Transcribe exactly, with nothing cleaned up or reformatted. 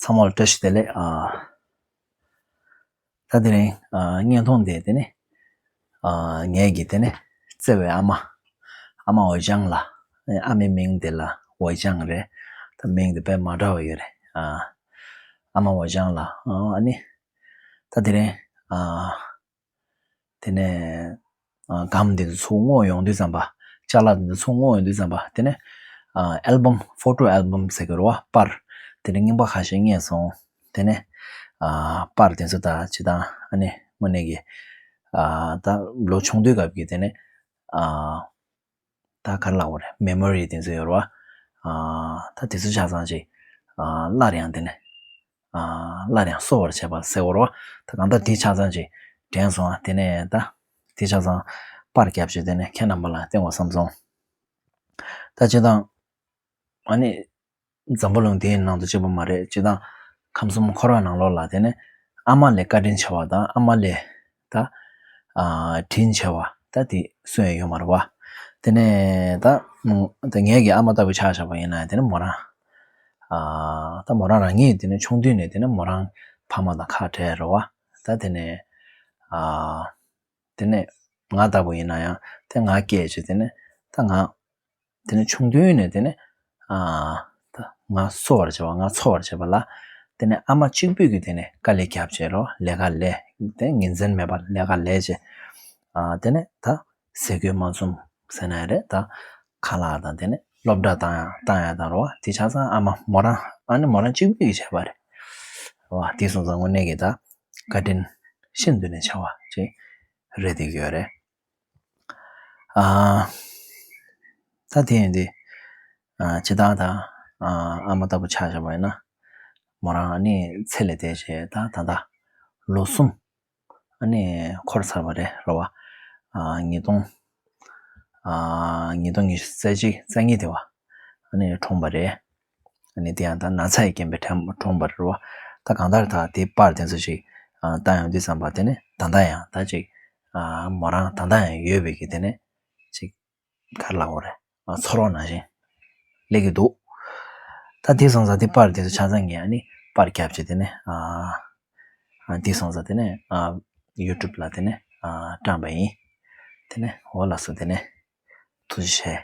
ཚང་མ་ལ་བཀྲ་ཤིས་བདེ་ལེགས། ཨ། ད་དེ་རིང་ཨ་བརྙན་ཐུང་དེ་དེ་ནི་ཨ་ངས་ཀྱི་དེ་ནི་བརྩེ་བའི་ཨ་མ། ཨ་མ་འོ་ཅང་ལ། ཨ་མའི་མིང་དེ་ལ་འོ་ཅང་རེད། ད་མིང་དེ་དཔེ་མ་འདྲ་བ་ཡོད་རེད། ཨ། ཨ་མ་འོ་ཅང་ལ། ཨ་ནི་ད་དེ་རིང་ཨ་དེ་ནས་ཨ་སྒམ་དེ་ཚོ་ཚུར་བསྔོགས་ཡོང་དུས་ཙམ་པ། ཅ་ལག་དེ་ཚོ་ཚུར་བསྔོགས་ཡོང་དུས་ཙམ་པ། དེ་ནས་ཨ་ཨལ་བམ། ཕོ་ཊོ་ཨལ་བམ་ཟེར་གྱི་རེད་བ། པར། དེ་ནས་རྙིང་པ་ཁ་ཤས་རྙེད་སོང་། དེ་ནས་ཨ་པར་དེ་ཚོ་ད་ཅི་དང་ཨ་ནི་དངོས་གནས་ཀྱི་ཨ་ད་ལོ་ཆུང་དུས་སྐབས་ཀྱི་དེ་ནས་ཨ་ད་ག་རེ་ལབ་དགོས་རེད། མེ་མོ་རི་དེ་ཚོ་ཡོད་རེད་བ། ཨ་ད་དེ་ཚོ་ཆ་ཚང་ཅིག་ཨ་སླར་ཡང་དེ་ནས་ཨ་སླར་ཡང་གསོ་བར་བྱེད་པ་ཟེར་དགོས་རེད་བ། ད་གང་ལྟར་དེ་ཆ་ཚང་ཅིག་དྲན་སོང་ཨ། དེ་ནས་ད་དེ་ཆ་ཚང་པར་བརྒྱབ་བྱས་དེ་ནས་ཁྱེད་རྣམ་པ་ལ་སྟོན་དགོས་བསམ་སོང་། ད་སྤྱིར་བཏང་ཨ་ནི་འཛམ་བུ་གླིང་འདིའི་ནང་དུ་གཅིག་པ་མ་རེད། སྤྱིར་བཏང་ཁམས་གསུམ་འཁོར་བ་ནང་ལོགས་ལ་དེ་ནས་ཨ་མ་ལས་བཀའ་དྲིན་ཆེ་བ་དང་ཨ་མ་ལས་ད་ཨ་དྲིན་ཆེ་བ་ད་དེ་སུ་ཡང་ཡོད་མ་རེད་བ། དེ་ནས་ད་ད་ངེད་ཀྱི་ཨ་མ་ལྟ་བུ་ཆ་བཞག་པ་ཡིན་ན་དེ་ནས་མོ་རང་ཨ་ད་མོ་རང་རང་ཉིད་དེ་ནས་ཆུང་དུས་ནས་དེ་ནས་མོ་རང་ཕ་མ་དང་ཁ་བྲལ་རེད་བ། ད་དེ་ནས་ཨ་དེ་ནས་ང་ལྟ་བུ་ཡིན་ན་ཡང་དེ་ང་སྐྱེས་བྱས་དེ་ནས་ད་ང་དེ་ནས་ཆུང་དུས་ནས་དེ་ནས་ཨ་ད་ང་གསོ་བར་བྱེད་པ། ང་འཚོ་བར་བྱེད་པ་ལ་དེ་ནས་ཨ་མ་གཅིག་པུས་ཀྱིས་དེ་ནས་དཀའ་ལས་བརྒྱབ་བྱས་རོ། ལས་ཀ་ལས་དེ་ངོས་འཛིན་མེད་པར་ལས་ཀ་ལས་བྱས། ཨ་དེ་ནས་ད་ཟས་གོས་མ་འཛོམས་ཟེར་ན་ཡང་རེད། ད་ཁ་ལག་དང་དེ་ནས་སློབ་གྲྭ་བཏང་ཡ་བཏང་ཡ་དང་རོ། དེ་ཆ་ཚང་ཨ་མ་མོ་རང་ཨ་ནི་མོ་རང་གཅིག་པུས་ཀྱིས་བྱས་པ་རེད་བ། དེ་སོང་ཙང་དངོས་གནས་ཀྱི་ད་བཀའ་དྲིན་ཤིན་ཏུ་ནས་ཆེ་བ་ཅིག་རེད་བསྡད་ཀྱི་ཡོད་རེད། ཨ་ད་དེ་ཡིན་དུས་ཨ་ཇི་ལྟར་ད་ཨ་ཨ་མ་ལྟ་བུ་ཆ་བཞག་པ་ཡིན་ན་མོ་རང་ཨ་ནི་ཚེ་ལས་འདས་བྱས་ད་ད་ལྟ་ལོ་གསུམ་ཨ་ནི་འཁོར་ཚར་བ་རེད་རེད་བ། ཨ་ཉིས་སྟོང་ཨ་ཉིས་སྟོང་ཉི་ཤུ་རྩ་གཅིག་རྩ་གཉིས་དེ་བ་ཨ་ནི་གྲོངས་པ་རེད། ཨ་ནི་དེ་ཡང་ད་ན་ཚ་ཡི་རྐྱེན་པས་གྲོངས་པ་རེད་བ། ད་གང་ལྟར་ད་དེ་པར་དེ་ཚོ་ཞིག་ཨ་བཏང་ཡོང་དུས་ཙམ་པ་དེ་ནི་ད་ལྟ་ཡང་ད་ཅིག་ཨ་མོ་རང་ད་ལྟ་ཡང་ཡོད་པའི་གི་དེ་ནི་ཅིག་ག་རེ་ལབ་དགོས་རེད། ཨ་ཚོར་བ་ནང་བཞིན་སླེབས་ཀྱི་འདུག་ད་དེ་སོང་ཙང་དེ་པར་དེ་ཚོ་ཆ་ཚང་ངས་ཨ་ནི་པར་བརྒྱབ་བྱས་དེ་ནི་ཨ་ཨ་དེ་སོང་ཙང་དེ་ནི་ཨ་ཡུ་ཊུབ་ལ་དེ་ནི་ཨ་བཀྲམ་པ་ཡིན། དེ་ནི་འོ་ལགས་སོ། དེ་ནི་ཐུགས་རྗེ་ཆེ།